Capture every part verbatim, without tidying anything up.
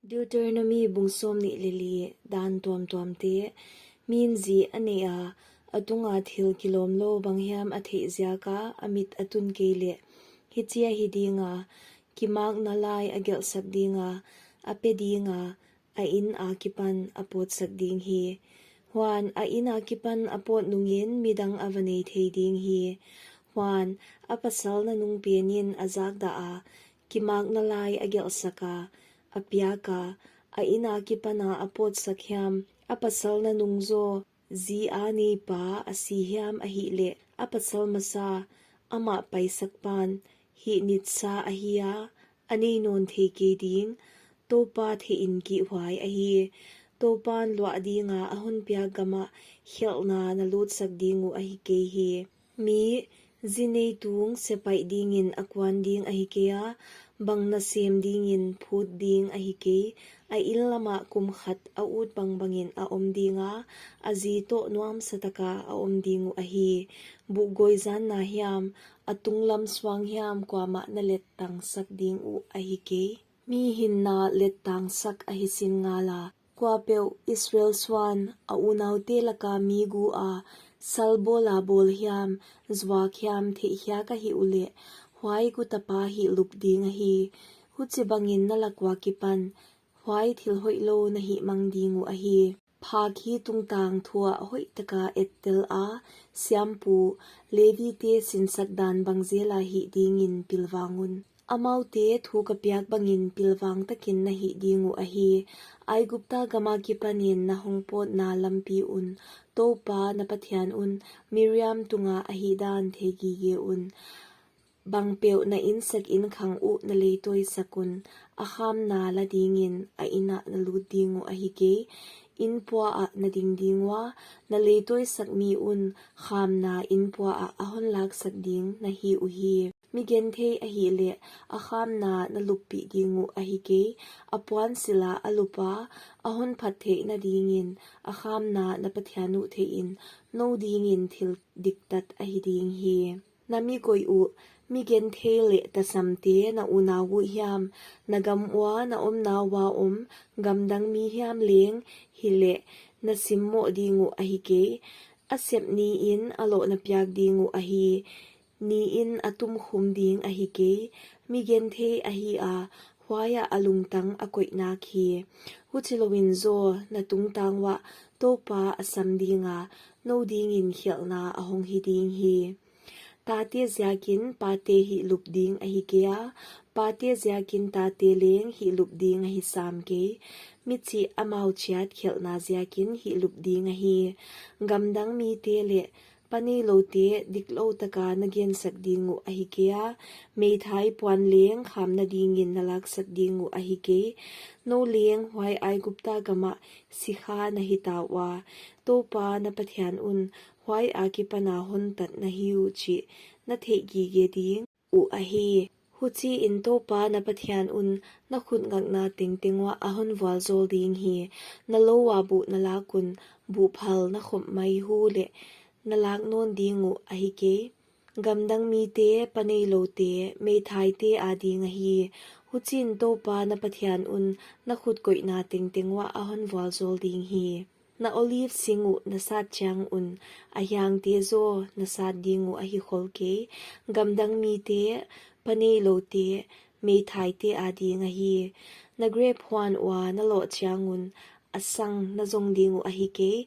Deuteronomi bung sawmnih leh li. Dan tuamtuamte. Min zi a nei a, a tunga thil kilawmlou bang hiam a theih ziaka a mit a tun kei leh, hichi ahi dinga, kimakna lai a gelhsak dinga, a pe dinga, a in akipan a pawtsak ding hi. Huan, a in akipan a pawt nungin midang a va nei thei ding hi. Huan, a pasal nanung penin a zakdah a, kimakna lai a gelhsak a, a piak a, a in akipana a pawtsak hiam, a pasal nanung zaw, zi a neipa a si hiam ahih leh, a pasal masa, amah paisak pan, hih nitsa ahi a, a nei nawn thei kei ding, Toupa theihin kihhuai ahi. Toupan luah dinga a hon piak gamah khelhna na lutsak ding uh ahi kei hi. Mi, zi nei tung sepaih dingin a kuan ding ahi kei a, bang nasem dingin phut ding ahi kei. A inn lamah kum khat a ut bangbangin a om dinga, a zi toh nuamsa taka a om ding uh ahi. Buhgawi zanna hiam, a tunglam suang hiam kuamah na lettangsak ding uh ahi kei. Mi hinna lettangsak ahi sin ngala. Kuapeuh Israel suan a unaute laka mi gu a, sal bawla bawl hiam, zuak hiam theihkhiak ahih uleh, huai gu tapa hihlup ding ahi. Huchibangin na lak ua kipan, huai thil hoihlou na hihmang ding uh ahi. Phak hi tungtang thu ah hoihtaka ettel a, siampu, Levite sinsak dan bang zela hih dingin pilvang un. Amaute thu ka piak bangin pilvang takin na hih ding uh ahi. Aigupta gama kipanin na hongpawtna lampi un, Toupa na Pathian un, Miriam tunga a hihdan thei gige un. Bangpeuh na insak inkhang uh na leitawisak un, a khamna la dingin a in ah na lut ding uh ahi kei. Inpua ah na ding ding ua, na leitawisak mi un khamna inpua ah a hon laksak ding na hi uhi. Mi genthei ahih leh a khamna na luppih ding uh ahi kei. A puan sila a lupa, a hon phat theihna dingin a khamna na Pathian uh theihin, nou dingin thil diktat ahi ding hi. Na mi koih uh, mi genthei leh tasamte na unau uh hiam, na gam ua na omna ua om gamdang mi hiam leng hileh, na simmoh ding uh ahi kei. A sep niin a loh na piak ding uh ahi. Niin a tumkhum ding ahi kei. Mi genthei ahi a, huaiah a lungtang a koih nak hi. Huchilouin zaw na tungtang uah Toupa a sam dinga, nou dingin khelhna a hong hi ding hi. Tate ziakin pate hihlup ding ahi kei a, pate ziakin tate leng hihlup ding ahi sam kei. Mi chih amau chiat khelhna ziakin hihlup ding ahi. Gamdang mite leh pa neiloute diklou taka na gensak ding uh ahi kei a, meithai puan leng khamna dingin na laksak ding uh ahi kei. Nou leng huai Aigupta gamah sikha na hita ua, Toupa na Pathian un huai akipana hontat na hi uh chih na theih gige ding uh ahi. Huchiin Toupa na Pathian un na khut ngakna tengteng uah a hon vualzawl ding hi. Na lou ua buh na lak un, buhphal na khop mai hu leh na lak nawn ding uh ahi kei. Gamdang mite, pa neiloute, meithaite ading ahi. Huchiin Toupa na Pathian un na khut koihna tengteng uah a hon vualzawl ding hi. Na olive sing uh na sat chiang un, a hiangte zaw na sat ding uh ahi khol kei. Gamdang mite, pa neiloute, meithaite ading ahi. Na grep huan ua na loh chiang un, a sang na zong ding uh ahi kei.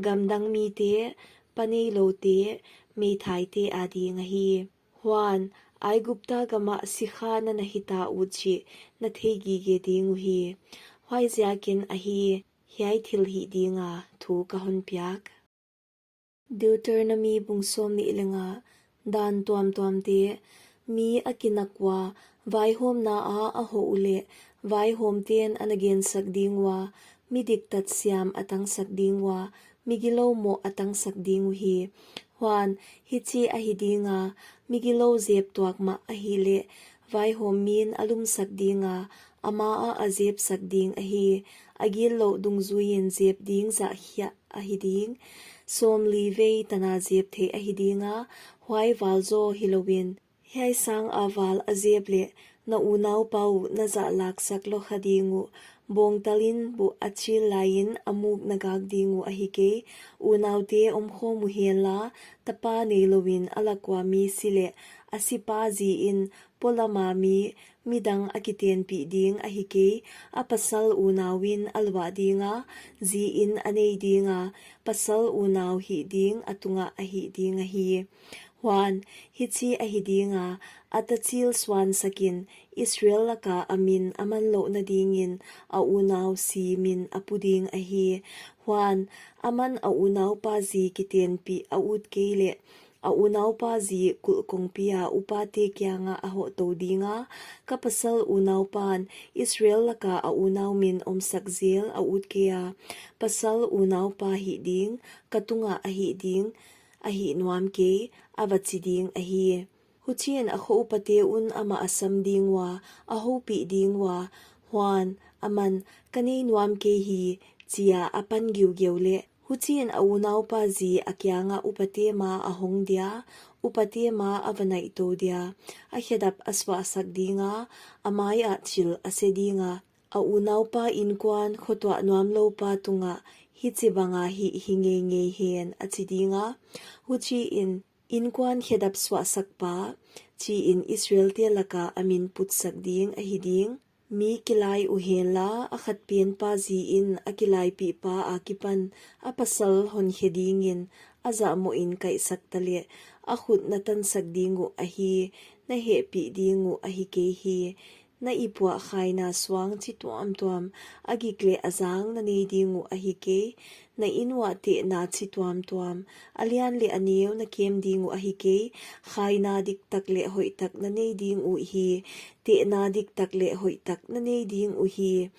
Gamdang mite, pa neiloute, meithaite ading ahi. Huan, Aigupta gamah sikha na na hita uh chih na thei gige ding uhi. Huaiziakin ahi, hiai thil hih dinga thu ka hon piak. Deuteronomi bung sawmnih leh nga. Dan tuamtuamte. Mi a kinak ua vaihawmna ah a hoh uleh, vaihawmten a na gensak ding ua, mi diktat siam a tangsak ding ua, mi gilou moh a tangsak ding uhi. Huan, hichi ahi dinga, mi gilou zep tuak mah ahihleh, vaihawm min a lumsak dinga, ama ah a zepsak ding ahi. A gillouh dungzuiin zep ding zah hiah ahi ding. Sawmli vei tana zep theih ahi dinga, huai val zaw hilouin, hiai sanga val a zep leh na unaupa uh na zahlaksak lou kha ding uh, Bawngtalin buh a chil laiin a muk na gak ding uh ahi kei. Unaute omkhawm uhenla, tapa neilouin a lak ua mi si leh a sipa ziin polama mi midang a kitenpih ding ahi kei. A pasal unauin a luah dinga, ziin a nei dinga, pasal unau hih ding a tungah a hih ding ahi. Huan, hichi ahi dinga, a tachil suansakin, Israel laka a min a manlouhna dingin a unau si min a pu ding ahi. Huan, aman a unaupa zi kitenpih a ut kei leh, a unaupa zi kulh kongpia upate kiangah a hohtou dinga, ka pasal unaupan Israel laka a unau min omsak zel a ut keia, pasal unaupa hih ding, ka tungah a hih ding, a hih nuam kei, a va chi ding ahi. Huchiin a kho upate un amah a sam ding ua, a houpih ding ua, huan, aman, ka nei nuam kei hi, chia a pan giugeu leh. Huchiin a unaupa zi a kiangah upate ma a hong dia, upate ma a va naihtou dia, a khedap a suahsak dinga, a maiah chil a se dinga, a unaupa inkuan khotuah nuamloupa tungah, hichibanga hih hi ngeingei hen a chi dinga. Huchiin, inkuan khedap suahsakpa, chiin Israelte laka a min putsak ding ahi ding. Mi kilai uhenla, a khatpenpa ziin a kilaipihpa akipan a pasal honkhe dingin a zahmohin kaihsak taleh, a khut na tansak ding uh ahi, na hehpih ding uh ahi kei hi. Na ipuah khaina suang chi tuamtuam, a gik leh a zang na nei ding uh ahi kei. Na in uah tehna chi tuamtuam, a lian leh a neu na kem ding uh ahi kei. Khaina diktak leh hoihtak na nei ding uhi, tehna diktak leh hoihtak na nei ding uhi.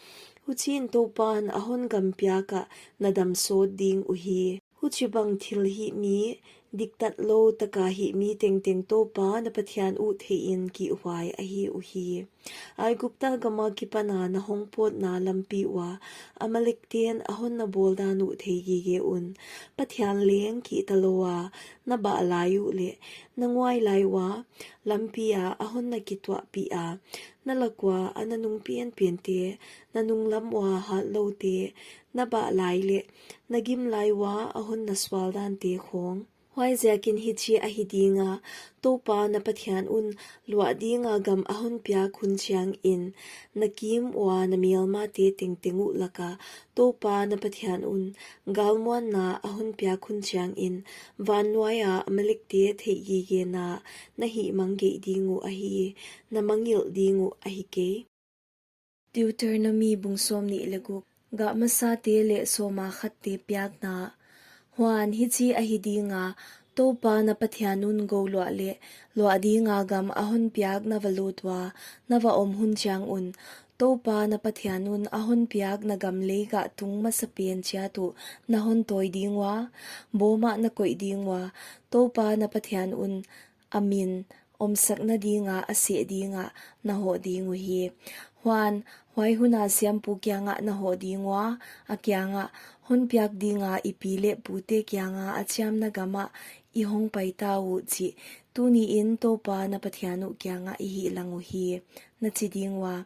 Huchiin Toupan a hon gam piakah na dam sawt ding uhi. Huchibang thil hih mi, diktatlou taka hih mi tengteng Toupa na Pathian uh theihin kihhuai ahi uhi. Aigupta gama kipana na hongpawtna lampi ua, Amalekten a hon na bawldan uh thei gige un. Pathian leng kihta loua, na bah lai uh leh, na nguai lai ua, lampia a hon na kituahpih a, na lak ua a na nung penpente, na nunglam ua hatloute, na bah lai leh, na gim lai ua a hon na sualdante khawng. Huaiziakin hichi ahi dinga, Toupa na Pathian un luah dinga gam a hon piak hun chiangin, na kim ua na melmate tengteng uh laka, Toupa na Pathian un galmuanna a hon piak hun chiangin, van nuaia Amalekte theih gigena na hihmang geih ding uh ahi, na mangngilh ding uh ahi kei. Deuteronomi bung sawmnih leh guk, gah masate leh sawma khatte piakna. Huan hichi ahi dinga, Toupa na Pathian un gou luah leh, luah dinga gam a hon piak na va lut ua, na va om hun chiang un, Toupa na Pathian un a hon piak na gam lei gah tung masapen chiat uh na hon tawi ding ua, bawmah na koih ding ua, Toupa na Pathian un a min omsakna dinga a seh dingah na hoh ding uhi. Huan, huai huna siampu kiangah na hoh ding ua, a kiangah, hon piak dinga i pi leh pute kianga a chiamna gamah i hong paita uh chih, tuniin Toupa na Pathian uh kiangah i hihlang uhi, na chi ding ua.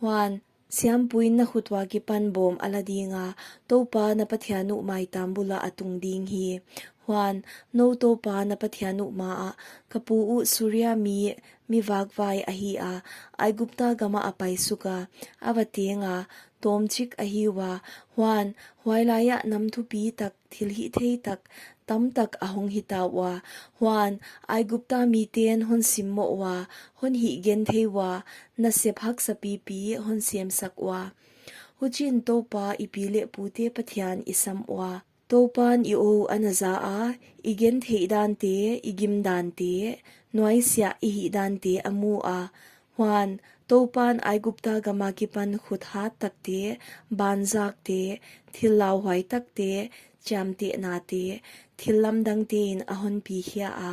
Huan, siampuin na khut ua kipan bawm a la dinga, Toupa na Pathian uh maitam bulah a tung ding hi. Huan, nou Toupa na Pathian uh maah, ka pu uh Suria mi, mi vakvai ahi a, Aigupta gamah a paisuka, a va tenga, tawmchik ahi ua, huan, huailaiah nam thupitak, thil hihtheitak, tamtak a hong hita ua, huan, Aigupta miten hon simmoh ua, hon hihgenthei ua, nasep haksa pipi hon semsak ua. Huchiin Toupa i pi leh pute Pathian i sam ua, Toupan i ou a na za a, i gentheih dante, i gim dante, nuaisiah i hih dante a mu a. Huan, Toupan Aigupta gama kipan khut hat takte, banzakte, thil lauhuai takte, chiamtehnate, thil lamdangtein a hon pi khia a.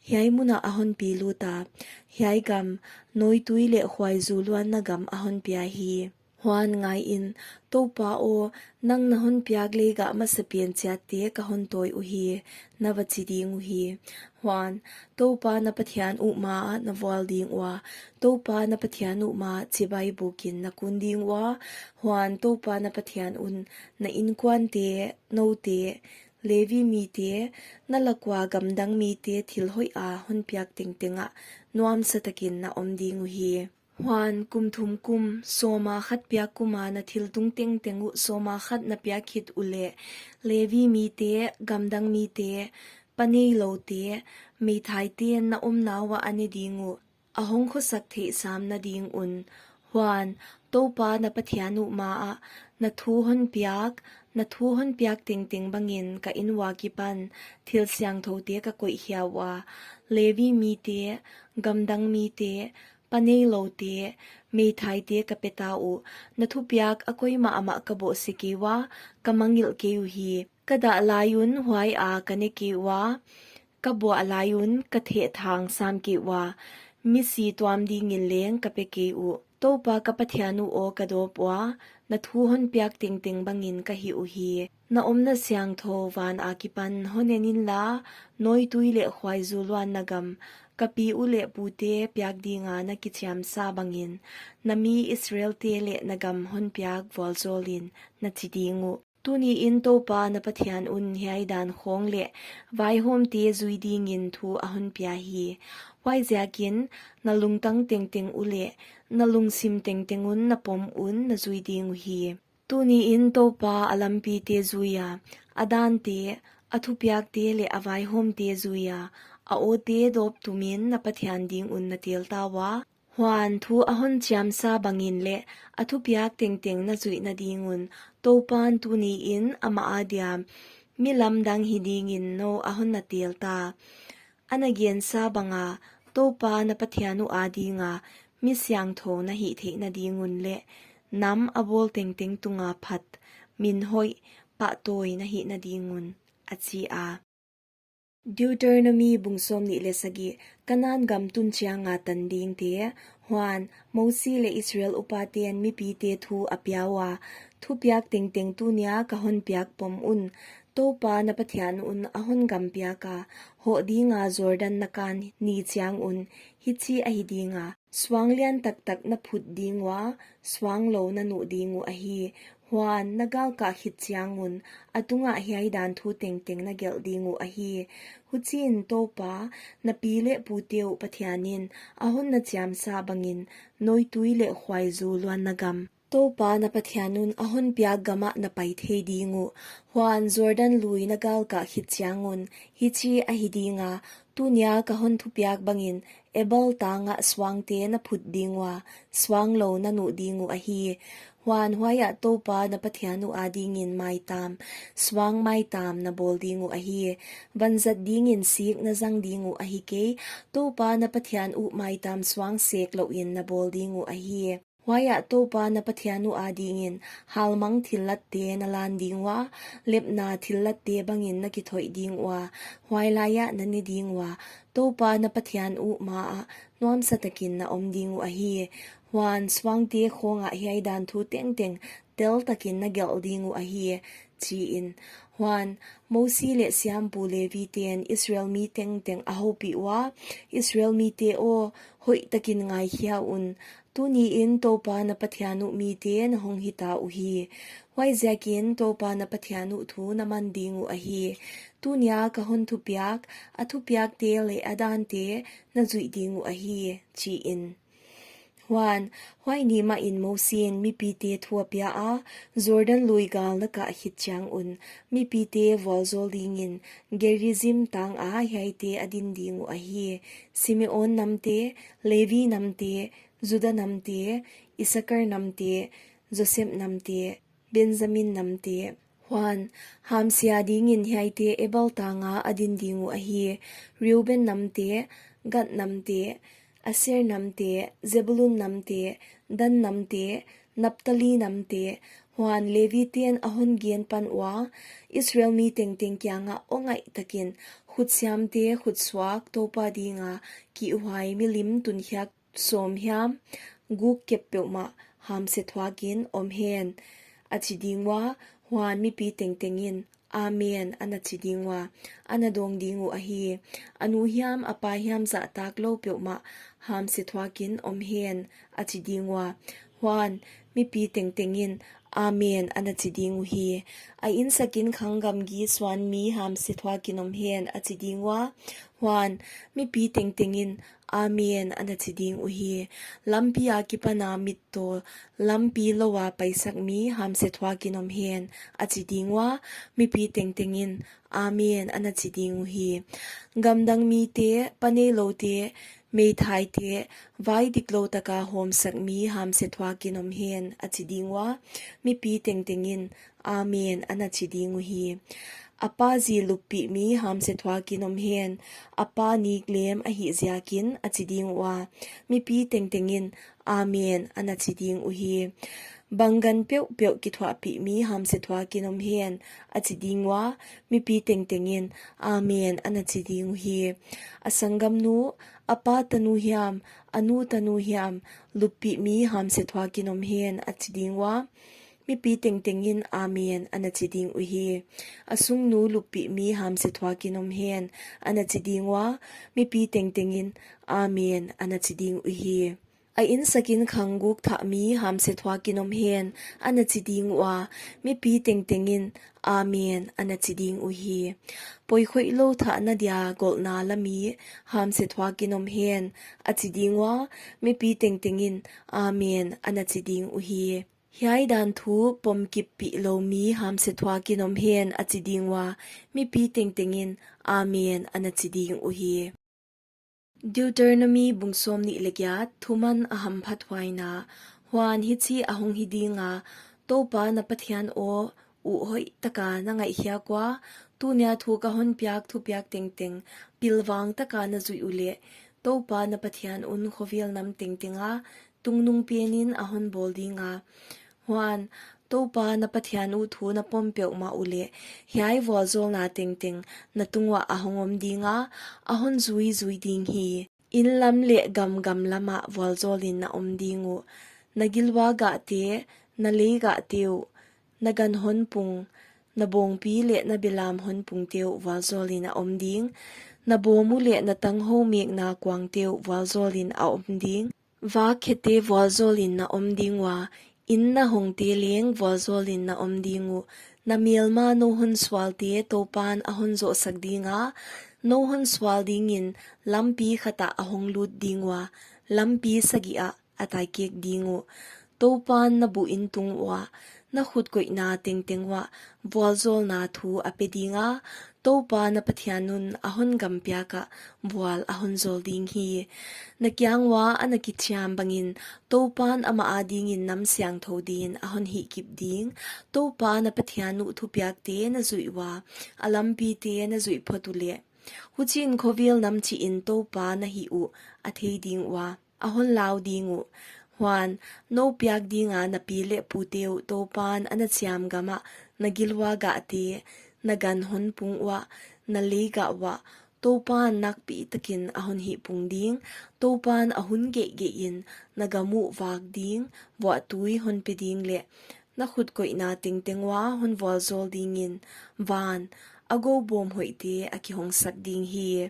Hiai munah a hon pi lut a, hiai gam, nawitui leh khuaizu luanna gam a hon pia hi. Huan ngaiin, Toupa aw, nang na hon piak lei gah masapen chiatte ka hon tawi uhi, na va chi ding uhi. Huan, Toupa na Pathian uh maah na vual ding ua, Toupa na Pathian uh maah chibai bukin na kun ding ua. Huan, Toupa na Pathian un na inkuante, noute, Levi mite, na lak ua gamdang mite thil hoiha hon piak tengteng ah nuamsa takin na om ding uhi. Huan, kum thum kum, sawma khat piak kuma na thil tung tengteng uh sawma khat na piak khit uleh, Levi mite, gamdang mite, pa neiloute, meithaite'n na omna uah a ne ding uh, a hong khosak theih samna ding un. Huan, Toupa na Pathian uh maah na thu hon piak, na thu hon piak tengteng bangin ka inn ua kipan thil siangthoute ka koih khia ua, Levi mite, gamdang mite, pa neiloute, meithaite ka pe ta uh. Na thupiak a koi mahmah ka bohse kei ua, ka mangngilh kei uhi. Ka dah lai un huaia ka ne kei ua, ka buah lai un ka thehthang sam kei ua, misi tuam dingin leng ka pe kei uh. Toupa ka Pathian uh aw, ka dawp ua, na thu hon piak tengteng bangin ka hih uhi. Na omna siangthou van akipan hon en inla, nawitui leh khuaizu luanna gam, ka pi u leh pute piak dinga na kichiamsa bangin, na mi Israelte leh na gam hon piak vualzawlin, na chi ding uh. Tuniin Toupa na Pathian un hiai dan khawng leh vaihawmte zui dingin thu a hon pia hi. Huaiziakin, na lungtang tengteng uleh na lungsim tengteng un na pom un na zui ding uhi. Tuniin Toupa a lampite zuia, a dante, a thupiakte leh a vaihawmte zuia, a awte dawp tumin na Pathian ding un na tel ta ua. Huan, thu a hon chiamsa bangin leh a thupiak tengteng na zuihna ding un, Toupan tuniin amah adia mi lamdang hi dingin nou a hon na tel ta. A na gensa banga, Toupa na Pathian uh adinga mi siangthou na hih theihna ding un leh nam a bawl tengteng tunga phat, min hoih, pahtawi na hihna ding un, a chi a. Deuteronomi bung sawmnih leh sagih. Kanan gam tun chianga tan dingte. Huan, Mosi leh Israel upate'n mipite thu a pia ua, thupiak tengteng tunia ka hon piak pom un, Toupa na Pathian un a hon gam piaka hoh dinga Jordan na kan ni chiang un, hichi ahi dinga, suang lian taktak na phut ding ua, suang lou na nuh ding uh ahi. Huan, na galkah khit chiang un, a tungah hiai dan thu tengteng na gelh ding uh ahi. Huchiin Toupa, na pi leh pute uh Pathianin a hon na chiamsa bangin, nawitui leh khuaizu luanna gam, Toupa na Pathian un a hon piak gamah na pai thei ding uh. Huan, Jordan lui na galkah khit chiang un, hichi ahi dinga, tunia ka hon thupiak bangin, Ebal tangah suangte na phut ding ua, suang lou na nuh ding uh ahi. Huan, huaiah Toupa na Pathian uh adingin maitam, suang maitam na bawl ding uh ahi. Vanzat dingin sik na zang ding uh ahi kei, Toupa na Pathian uh maitam suang sek louin na bawl ding uh ahi. Huaiah Toupa na Pathian uh adingin halmang thillatte na lan ding ua, lepna thillatte bangin na kithoih ding ua, huailaiah na ne ding ua, Toupa na Pathian uh maah nuamsa takin na om ding uh ahi. Huan, suangte khawngah hiai dan thu tengteng tel takin na gelh ding uh ahi, chiin. Huan, Mosi leh siampu Levite'n Israel mi tengteng a houpih ua, Israel mite aw, hoihtakin ngaikhia un, tuniin Toupa na Pathian uh mite na hong hita uhi. Huaiziakin Toupa na Pathian uh thu na man ding uh ahi. Tunia ka hon thupiak, a thupiakte leh a dante na zuih ding uh ahi, chiin. Huan, huai ni mahin Mosi'n mipite thu a pia a, Jordan lui gal na kah khit chiang un, mipite vualzawl dingin, Gerizim tanga hiaite a din ding uh ahi, Simeon namte, Levi namte, Juda namte, Isakar namte, Joseph namte, Benjamin namte. Huan, hamsia dingin hiaite Ebal tanga a din ding uh ahi, Reuben namte, Gad namte, Aser namte, Zebulun namte, Dan namte, Naphtali namte. Huan, Levite'n a hon gen pan ua, Israel mi tengteng kiangah aw ngaihtakin, khutsiamte khutsuak Toupa dinga kihhuai milim tunkhiak sawm hiam, guk kep peuhmah, hamse thuakin om hen, a chi ding ua. Huan mipi tengtengin, Amen, ana chi ding ua, ana dawng ding uh ahi. A nu hiam a pa hiam zahtak lou peuhmah hamse thuakin om hen, a chi ding ua. Huan mipi tengtengin, Amen, ana chi ding uhi. A insakin khang gamgi suan mi hamse thuakin om hen, a chi ding ua. Huan mipi tengtengin, Amen, ana chi ding uhi. Lampi akipana mittaw, lampi loua paisak mi hamse thuakin om hen, a chi ding ua. Mipi tengtengin, Amen, ana chi ding uhi. Gamdang mite, pa neiloute, meithaite, vai diklou taka hawmsak mi hamse thuakin om hen, a chi ding ua. Mipi tengtengin, Amen, ana chi ding uhi. A pa zi luppih mi hamse thuakin om hen, a pa niklem ahih ziakin, a chi ding ua. Mipi tengtengin, Amen, ana chi ding uhi. Banggan peuhpeuh kithuahpih mi hamse thuakin om hen, a chi ding ua. Mipi tengtengin, Amen, ana chi ding uhi. A sanggamnu, a pa tanu hiam, a nu tanu hiam, luppih mi hamse thuakin om hen, a chi ding ua. Mipi tengtengin, Amen, ana chi ding uhi. A sungnu luppih mi hamse thuakin om hen, ana chi ding ua. Mipi tengtengin, Amen, ana chi ding uhi. A insakin khang guk thah mi hamse thuakin om hen, ana chi ding ua. Mipi tengtengin, Amen, ana chi ding uhi. Poikhoih lou thahna dia golhna la mi hamse thuakin om hen, a chi ding ua. Mipi tengtengin, Amen, ana chi ding uhi. Hiai dan thu pomkippih lou mi hamse thuakin om hen, a chi ding ua. Mipi tengtengin, Amen, ana chi ding uhi. Deuteronomi bung sawmnih leh giat. Thuman a hamphathuaina. Huan hichi ahong hi dinga, Toupa na Pathian aw uh hoihtaka na ngaihkhiak ua, tunia thu ka honpiak thupiak tengteng pilvang taka na zuih uleh, Toupa na Pathian un khovel nam tengtenga tungnungpenin a honbawl dinga. Huan Toupa na Pathian uh thu na pom peuhmah uleh, hiai vualzawlna tengteng na tunguah a hong om dinga, a honzuizui ding hi. Inn lam leh gamgam lamah vualzawlin na om ding uh. Na gil ua gahte, na lei gahte uh, na gan honpung, na bawngpi leh na belam honpungte uh vualzawlin a om ding. Na bawm uh leh na tanghou mekna kuangte uh vualzawlin a om ding. Vak khete vualzawlin na om ding ua, inn na hongte leng vualzawlin na om ding uh. Na melma nou honsualte Toupan a honzohsak dinga, nou honsual dingin lampi khatah a honglut ding ua, lampi sagihah a taikek ding uh. Toupan na buh inn tung uah, na khut koihna tengteng uah vualzawlna thu a pe dinga, Toupa na Pathian un a hon gam piakah vual a honzawl ding hi. Na kiang ua ana kichiam bangin Toupan amah adingin nam siangthou din a honhihkip ding. Toupa na Pathian uh thupiakte na zuih ua, a lampite na zuih phot uleh, huchiin khovel nam chihin Toupa na hih uh a thei ding ua, a honlau ding uh. Huan, nou piak dinga na pi leh pute uh Toupan ana chiam gamah na gil ua gahte, na gan honpung uah, na lei gah uah, Toupan nakpitakin a honhihpung ding. Toupan a hun geihgeihin na gam uh vak ding, vuahtui honpe ding leh na khut koihna tengteng ua honvualzawl dingin van, a gou bawm hoihte a kihongsak ding hi.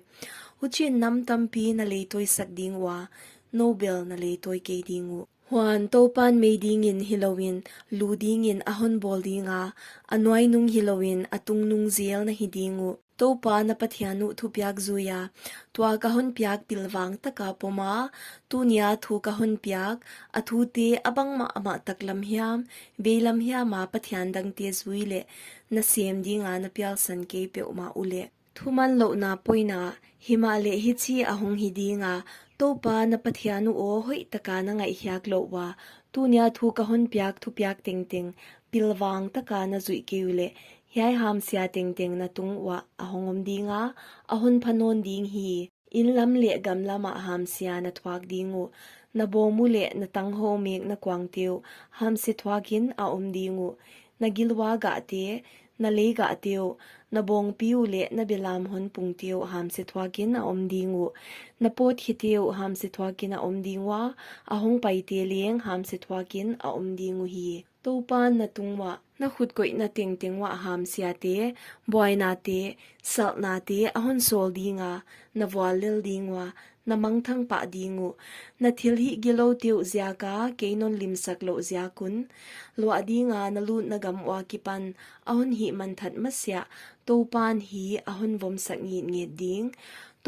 Huchiin nam tampi na leitawisak ding ua, nou bel na leitawi kei ding uh. Huan Toupan mei dingin hilouin, lu dingin a honbawl dinga, a nuainung hilouin a tungnung zel na hi ding uh. Toupa na Pathian uh thupiak zuia, tua ka honpiak pilvang taka poma, tunia thu ka honpiak, a thute a bangmah amah taklam hiam, veilam hiama pathian dangte zui leh, na sem dinga na pialsan kei peuhmah uleh. Thumanlouhna poina. Himahleh hichi a hong hi dinga, Toupa na Pathian uh aw hoihtaka na ngaihkhiak louh ua, tunia thu ka honpiak thupiak tengteng pilvang taka na zuih kei uleh, hiai hamsia tengteng na tung uah a hong om dinga, a honpha nawn ding hi. Inn lam leh gam lamah hamsia na thuak ding uh. Na bawm uh leh na tanghou mekna kuangte uh hamse thuakin a om ding uh. Na gil ua gahte, Na leigahte uh, na bawngpi uh leh na belam honpungte uh hamse thuakin a om ding uh. Na pawtkhiate uh hamse thuakin a om ding ua, a hongpaite leng hamse thuakin a om ding uhi. Toupan na tung uah, na khut koihna tengteng uah hamsiate, buainate, salhnate a honsawl dinga, na vuallel ding ua, na mangthang pah ding uh. Na thilhih giloute uh ziaka kei non limsak louh ziak un, luah dinga na lutna gam ua kipan a honhihmanthat masiah Toupan hi a honvomsak ngitnget ding.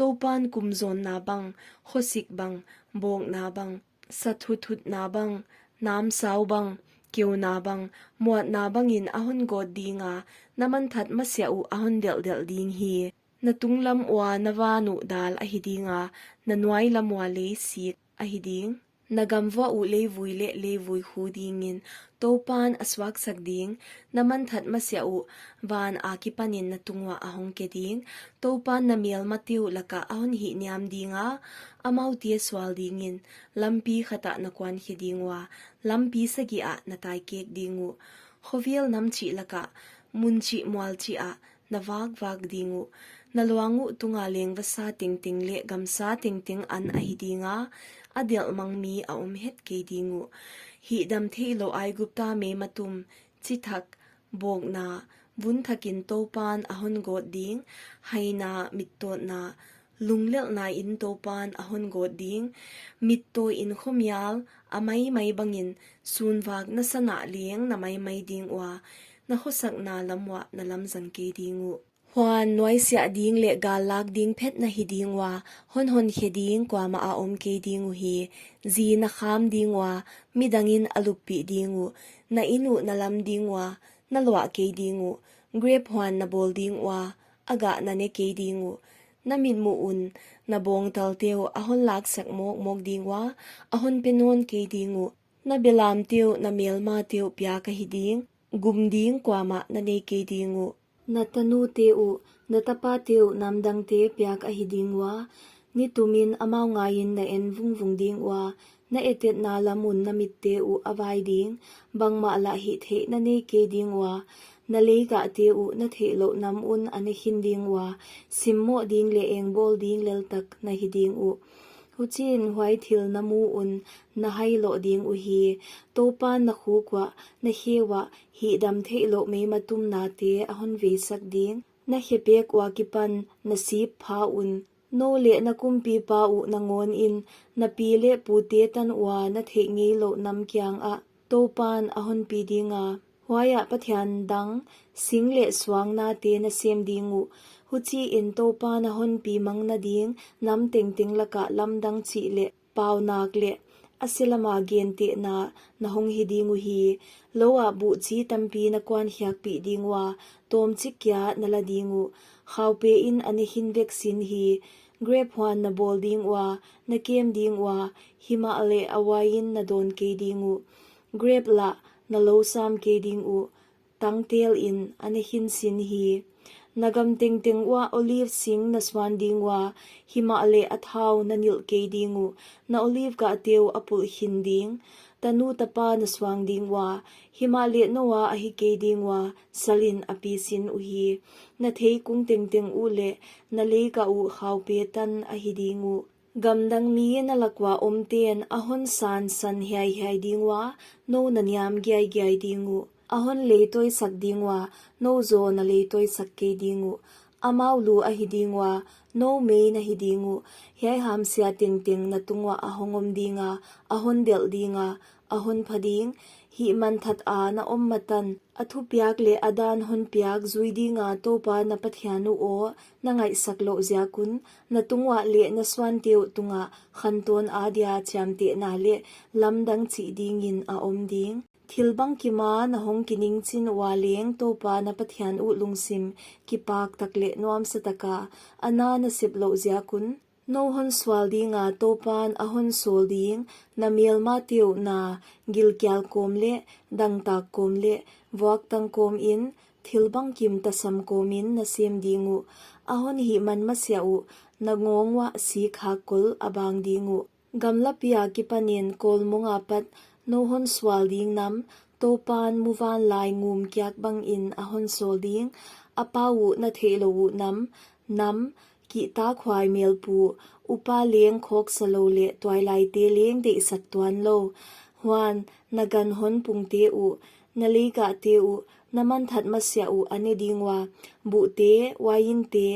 Toupan kumzawnna bang, khosik bang, bawkna bang, sathuthutna bang, namsau bang, keuna bang, muatna bangin a hongawt dinga, na manthat masiah uh a hondelhdelh ding hi. Na tunglam ua na van uh dal ahi dinga, na nuailam ua leisik ahi ding. Na gamvuah uh leivui leh leivui khu dingin Toupan a suaksak ding. Na manthat masiah uh van akipanin na tunguah a hongke ding. Toupan na melmate uh lakah a honhihniam dinga, amaute sual dingin lampi khatah na kuankhe ding ua, lampi sagih ah na taikek ding uh. Khovel nam chih lakah, mun chih mual chih ah na vakvak ding uh. Na luang uh tunga leng vasa tengteng leh gamsa tengteng an ahi dinga, a delhmang mi a om het kei ding uh. Hihdam theihlouh Aigupta meimatum, chithak, bawkna, vun thakin Toupan a hongawt ding. Haina, mittawtna, lunglelhna in Toupan a hongawt ding. Mittawi in khomial a maimai bangin sunvak na san ah leng na maimai ding ua, na khosakna lam uah na lamzang kei ding uh. Huan nuaisiah ding leh gallak ding phet na hi ding ua, honhonkhe ding kuamah a om kei ding uhi. Zi na kham ding ua, midangin a luppih ding uh. Na inn uh na lam ding ua, na luah kei ding uh. Grep huan na bawl ding ua, a gah na ne kei ding uh. Na mitmuh un na bawngtalte uh a honlaksak mawkmawk ding ua, a honpe nawn kei ding uh. Na belamte uh na melmate uh piak ahi ding, gum ding kuamah na nei kei ding uh. Na tanute uh, na tapate uh namdangte piak ahi ding ua, nitumin amau ngaiin na en vungvung ding ua. Na etetna lam un na mitte uh a vai ding, bangmah lah hihtheih na nei kei ding ua. Na leigahte uh na theihlouh nam un a nekhin ding ua, simmoh ding leh engbawl ding leltak na hi ding uh. Huchiin huai thil na mu un na hailoh ding uhi. Toupan na khuk uah, na khe uah hihdam theihlouh meimatum nate a honveisak ding. Na khepek ua kipan na sip pha un, nou leh na kumpipa uh nangawnin na pi leh pute tan ua na theih ngeilouh nam kiangah Toupan a honpi dinga, huaiah pathian dang, sing leh suang nate na sem ding uh. Huchiin Toupan a honpi mangna ding nam tengteng lakah lamdang chih leh paunak leh a selama gentehna na honghi ding uhi. Louah buhchi tampi na kuankhiakpih ding ua, tawmchik kia na la ding uh. Khaupein a nekhin vek sin hi. Grep huan na bawl ding ua, na kem ding ua, himahleh a uain na dawn kei ding uh. Grep lah na lou sam kei ding uh, tangtelin a nekhin sin hi. Na gam tengteng uah olive sing na suan ding ua, himahleh a thau na nilh kei ding uh. Na olive gahte uh a pulh khin ding. Tanu tapa na suang ding ua, himahleh nou a ahi kei ding ua, salin a pi sin uhi. Na theikung tengteng uh leh na leigah uh khaupe tan ahi ding uh. Gamdang mi na lak ua omten a honsansan hiaihiai ding ua, nou na niam giaigiai ding uh. A honleitawisak ding ua, nou zaw na leitawisak kei ding uh. Amau lu ahi ding ua, nou mei na hi ding uh. Hiai hamsia tengteng na tunguah a hongom dinga, a hondelh dinga, a honpha ding. Hihmanthat a na om matan a thupiak leh a dan honpiak zui dinga Toupa na Pathian uh aw na ngaihsak louh ziak un, na tunguah leh na suante uh tungah khantawn adia chiamtehna leh lamdang chih dingin a om ding. Thil bangkima na hong kiningchin ua leng Toupa na Pathian uh lungsim kipak tak leh nuamsa taka a na na sep louh ziak un, nou honsual dinga Toupan a honsawl ding na melmate uh na gilkial kawm leh dangtak kawm leh vuaktang kawmin thil bangkim tasam kawmin na sem ding uh. A honhihman masiah uh na ngawng uah sik hakkol a bang ding uh. Gamlapi akipanin kawlmong apat nou honsual ding nam Toupan muvanlai ngum kiak bangin a hon sawl ding. A pau uh na theihlouh uh nam, nam, kihtakhuai melpu, upa leng khawksa lou leh tuailaite leng deihsak tuanlou. Huan, na gan hon pungte uh, na leigahte uh, na manthat masiah uh a ne ding ua, buhte, uainte,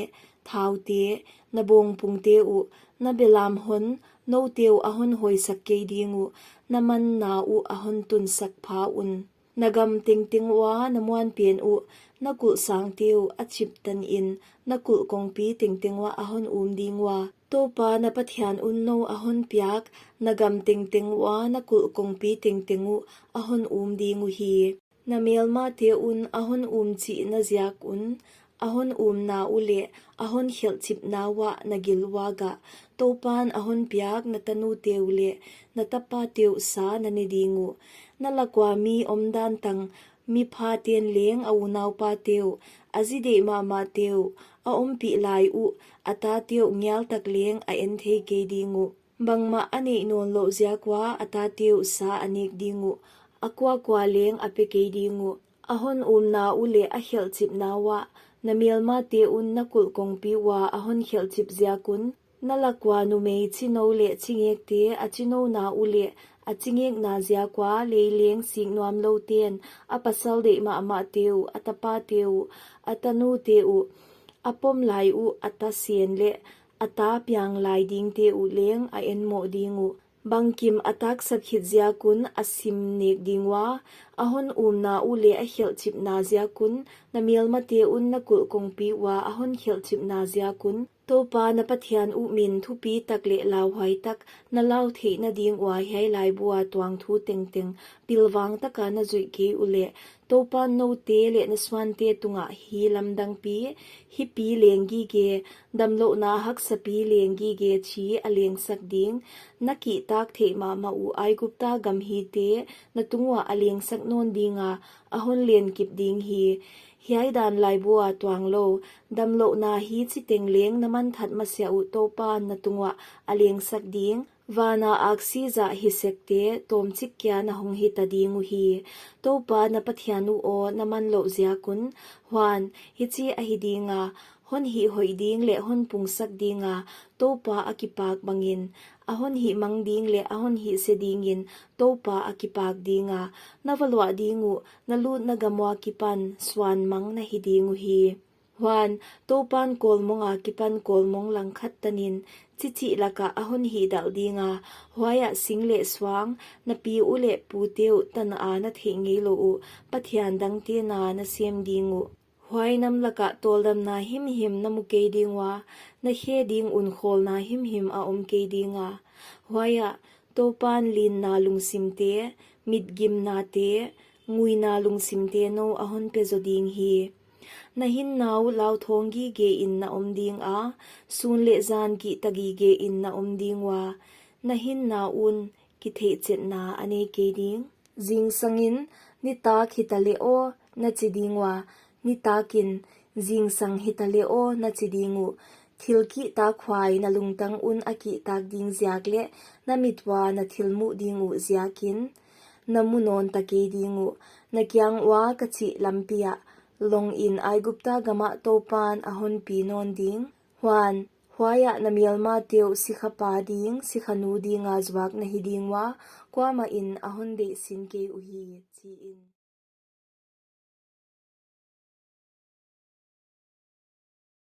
thaute, na bawngpungte uh, na belam hon, noute uh a hon hawisak kei ding uh, na manna uh a hon tunsak pha un. Na gam tengteng ua na muanpen uh, na kulh sangte uh a chip tanin, na kulh kongpi tengteng uah a hon um ding ua. Toupa na Pathian un nou a hon piak, na gam tengteng ua na kulh kongpi tengteng uh a hon um ding uhi. Na melmate un a hon um chihna ziak un, a hon umna uh leh a hon khelhchipna uah na gil ua gah, Toupan a hon piak na tanute uh leh na tapate uh sa na ne ding uh. Na lak ua mi omdan tang, mi phaten leng a unaupate uh, a zi deih mahmahte uh, a ompih lai uh, a tate uh ngialtak leng a en thei kei ding uh. Bangmah a neih nawnlouh ziak ua a tate uh sa a nek ding uh, a kuakua leng a pe kei ding uh. A hon umna uh leh a khelhchipna uah, na melmate un na kulh kongpi ua a hon khelhchip ziak un, na lak ua numei chinou leh chingekte a chinouna uh leh a chingekna ziak ua lei leng sik nuamlouten, a pasal deih mahmahte uh, a tapate uh, a tanute uh, a pom lai uh, a ta sen leh a ta piang lai dingte uh leng a en moh ding uh. Bangkim a taksa khit ziak un a sim nek ding ua, a hon umna uh leh a khelhchipna ziak un, na melmate un na kulh kongpi ua a hon khelhchipna ziak un, Toupa na Pathian uh min thupi tak leh lauhuai tak na lau theihna ding ua hiai laibu a tuang thu tengteng pilvang taka na zuih kei uleh, Toupan noute leh na suante tungah hi lamdangpi, hipi lenggige, damlouhna haksapi lenggige chi a lengsak ding, na kihtak theih mahmah uh Aigupta gam hite na tung uah a lengsak nawn dinga, a hon lenkip ding hi. Hiai dan laibu a tuang lou, damlouhna hi chiteng leng na manthat masiah uh Toupan na tung uah a lengsak ding. Vana aksi zah hi sekte tawmchik kia na hong hita ding uhi. Toupa na Pathian uh aw na man louh ziak un. Huan, hichi ahi dinga, hon hihhoih ding leh hon pungsak dinga, Toupa a kipak bangin, a hon hihmang ding leh a hon hihse dingin, Toupa a kipak dinga, na valuah ding uh, na lutna gam ua kipan, suan mang na hi ding uhi. Huan, Toupan kawlmong akipan kawlmong langkhat tanin, chichih lakah a hon hihdalh dinga, huaiah sing leh suang, na pi uh leh pute uh tana na theih ngeilouh uh, pathian dangte na na sem ding uh. Huai nam lakah tawldamna himhim na mu kei ding ua, na khe ding un khawlna himhim a om kei dinga. Huaiah, Toupan linna lungsimte, mitgimnate, nguina lungsimte nou a hon pe zo ding hi. Na hinna uh lauthawng gige in na om dinga, sun leh zan kihta gige in na om ding ua, na hinna un kitheihchetna a nei kei ding. Zingsangin, nitak hita leh aw, na chi ding ua, nitakin, zingsang hita leh aw, na chi ding uh. Thil kihtakhuai na lungtang un a kihtak ding ziak leh, na mit ua na thil muh ding uh ziakin, na mu nawn ta kei ding uh. Na kiang ua ka chih lampi ah, longin Aigupta gamah Toupan a hon pi nawn ding. Huan, huaiah na melmate uh sikhapa ding, sikhanu dinga zuak na hi ding ua, kuamahin a hon deih sin kei uhi, chiin.